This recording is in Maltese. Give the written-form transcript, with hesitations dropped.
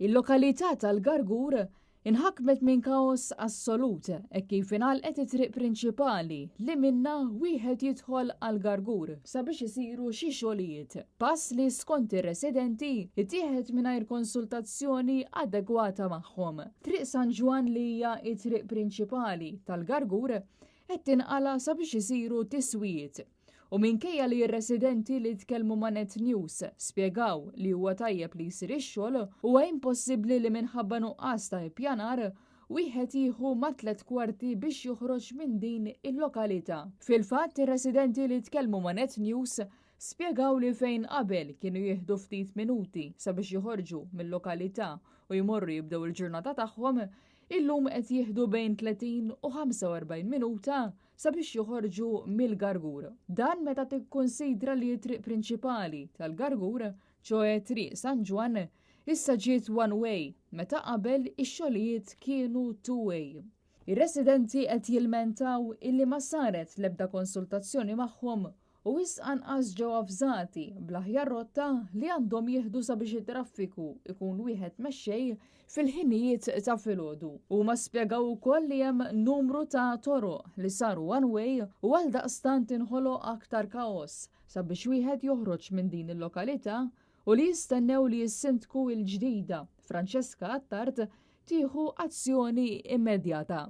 Il-lokalità tal-Gargur inħakmet minn kaos assolut hekk kif ingħalqet it-triq prinċipali li minnha wieħed jidħol għall-Gargur sabiex isiru xi xogħlijiet. Pass li skont ir-residenti ttieħed mingħajr konsultazzjoni adegwata magħhom. Triq San Ġwann li hija t-triq prinċipali tal-Gargur qed tinqala' sabiex isiru tiswijiet. U minkejja li r-residenti li tkellmu ma' Net News spjegaw li huwa tajjeb li jsir ix-xogħol, huwa impossibbli li minħabba nuqqas ta' ippjanar, wieħed jieħu mat-tlett kwarti biex joħroġ minn din il-lokalità. Fil-fatt, ir-residenti li tkellmu ma' Net News spjegaw li fejn qabel kienu jieħdu ftit minuti sabiex joħorġu mil-lokalità u jmorru jibdew il-ġurnata tagħhom, illum qed jieħdu bejn 30 u 45 minuta sabiex joħorġu mill-Gargur. Dan meta tikkunsidra li t-triq prinċipali tal-Gargur, ċoe Triq San Ġwann, issa ġiet one way meta qabel ix-xogħlijiet kienu two way. Ir-residenti qed jilmentaw illi ma saret l-ebda konsultazzjoni magħhom u wisq anqas ġew avżati bl-aħjar rotta li għandhom jieħdu sabiex it-traffiku jkun wieħed mexxej fil-ħinijiet ta' filgħodu. Huma spjegaw ukoll li hemm numru ta' toroq li saru one way u għaldaqstant inħoloq aktar kaos sabiex wieħed joħroġ minn din il-lokalità u li jistennew li s-Sindku l-ġdida, Francesca Attard, tieħu azzjoni immedjata.